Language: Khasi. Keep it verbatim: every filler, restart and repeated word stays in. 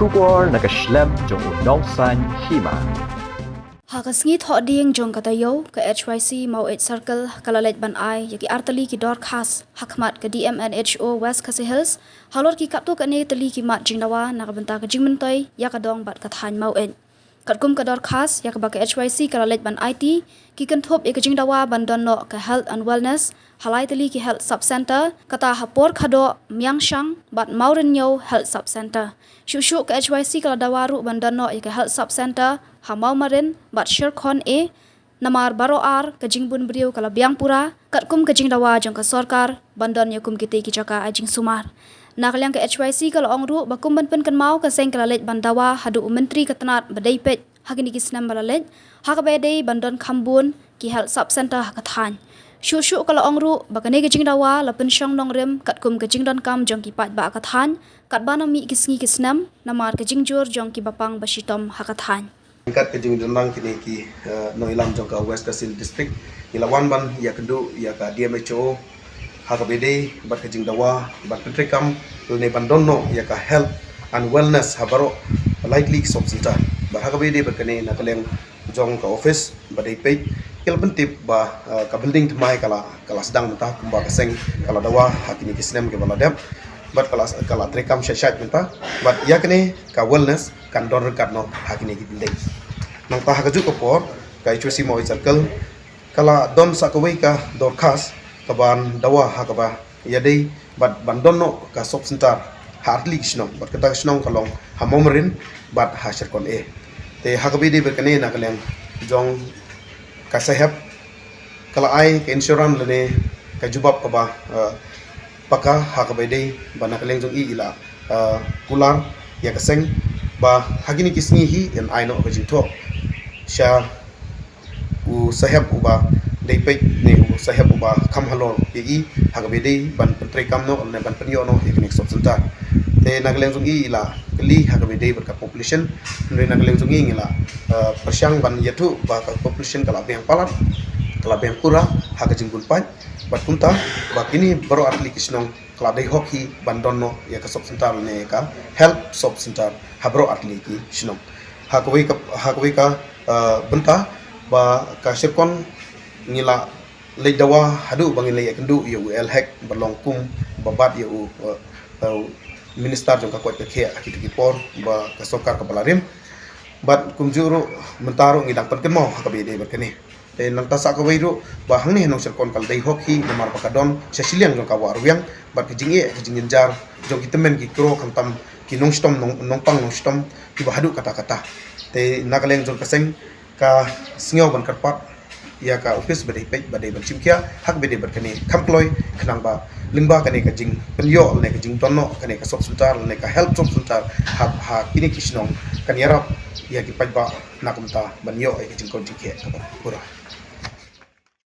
Khubor na ka shlem jong u nongsan hima. Ha ka sngi Thohdieng jong ka taïew, ka H Y C Maweit Circle ka la leit ban ai ïa ki artylli ki dorkhas ha khmat ka D M N H O West Khasi Hills halor ki katto katne tylli ki mat jingdawa na ka bynta ka jingmyntoi ïa ka dong bad ka thaiñ Maweit. Katkum ka dorkhas ïa kaba ka H Y C ka la leit ban aiti, ki kynthup ïa ka jingdawa ban don noh ka health and wellness ha lai tylli ki health sub center, kata ha Porkhadoh, Miangshang bad Mawryniew health sub center. Shuh shuh ka H Y C ka la dawa ruh ban don noh ïa ka health sub center ha Mawmarin bad Shyrkhon A, namar baroh ar ka jingbun briew ka la biang pura, katkum ka jingdawa jong ka sorkar ban don ïa kum kitei ki jaka ai jingsumar. Na ka liang ka H Y C ka la ong ruh ba kum ban pynkynmaw, ka seng ka la leit ban dawa haduh u Myntri ka tnat ba dei peit ha kine ki snem ba la leit ha kaba ïadei ban don kham bun ki health sub center ha ka thaiñ. Shuh shuh ka la ong ruh ba kane ka jingdawa la pynshong nongrim katkum ka jingdonkam jong ki paidbah ka thaiñ, katba nang mih ki sngi ki snem, namar ka jingjur jong kiba pang ba shitom ha ka thaiñ. Ryngkat ka jingdonlang kine ki, eh, nongïalam jong ka West Khasi Hills District, ngi la wan ban ïakynduh ïa ka D M H O ha kaba ïadei bad ka jingdawa bad pyntreikam lane ban don noh ïa ka health and wellness ha baroh lai tylli ki sub center. Bad ha kaba ïadei bad kane, na ka liang jong ka office ba dei peit, ki la pyntip ba, eh, ka building thymmai ka la, ka la sdang mynta, kumba ka seng ka la dawa ha kine ki snem kiba la dep, bad ka la, ka la treikam shait shait mynta. Bad ïa kane ka wellness kan don ryngkat noh ha kine ki building. Nangta ha kajuh ka por, ka H Y C Maweit Circle ka la don sa kawei ka dorkhas kaban dawa ha kaba ïadei bad ban don noh ka sub center ha artylli ki shnong, bad kata ka shnong ka long ha Mawmarin bad ha Shyrkhon A. Te ha kaba ïadei bad kane, na ka liang jong ka sahep ka la ai ka insurance lane ka jubab kaba, eh, paka ha kaba ïadei ba na ka liang jong i, i la, eh, kular ïa ka seng ba ha kine ki sngi hi yn ai noh ka jingthoh sha u sahep uba dei peit ne u sahep uba kham halor ïa i ha kaba ïadei ban pyntreikam noh ne ban pynïoh noh ïa kane ka sub center. Te na ka liang jong i, i la kylli ha kaba ïadei bad ka population, hynrei na ka liang jong i ngi la, eh, pyrshang ban ïathuh ba ka population ka la biang palat, ka la biang pura ha ka jingbun paid. Bad kumta ba kine baroh artylli ki shnong ka la dei hok hi ban don noh ïa ka sub center ne ka health sub center ha baroh artylli ki shnong. Ha kawei ka, ha kawei ka, eh, bynta ba ka Shyrkhon ngi la leit dawa haduh ba ngin leit ïakynduh ïa u L Hek ba long kum ba bat ïa u, eh, eh, minister jong ka koit ka khiah ha kito ki por ba ka sorkar kaba la rim. Bad kumjuh ruh mynta ruh ngi dang pynkynmaw ha kaba ïadei bad kane. Te nangta sa kawei ruh ba hangne ha Nongshyrkhon ka la dei hok hi namar ba ka don sha shiliang jong ka Wah Rwiang, bad ka jingeh ka jingjynjar jong ki tymmen ki kro khamtam ki nongshitom nong, nongpang nongshitom kiba haduh katta katta. Te na ka liang jong ka seng ka sngew ban kyrpad ïa ka office ba dei peit ba dei ban shim khia ha kaba ïadei bad kane kham kloi, khnang ba lyngba kane ka jingpynïoh lane ka jingdon noh kane ka sub center lane ka health sub center ha, ha kine ki shnong kan ïarap ïa ki paidbah na ka bynta ban ïoh ïa ka jingkhuid jingkhiah kaba pura.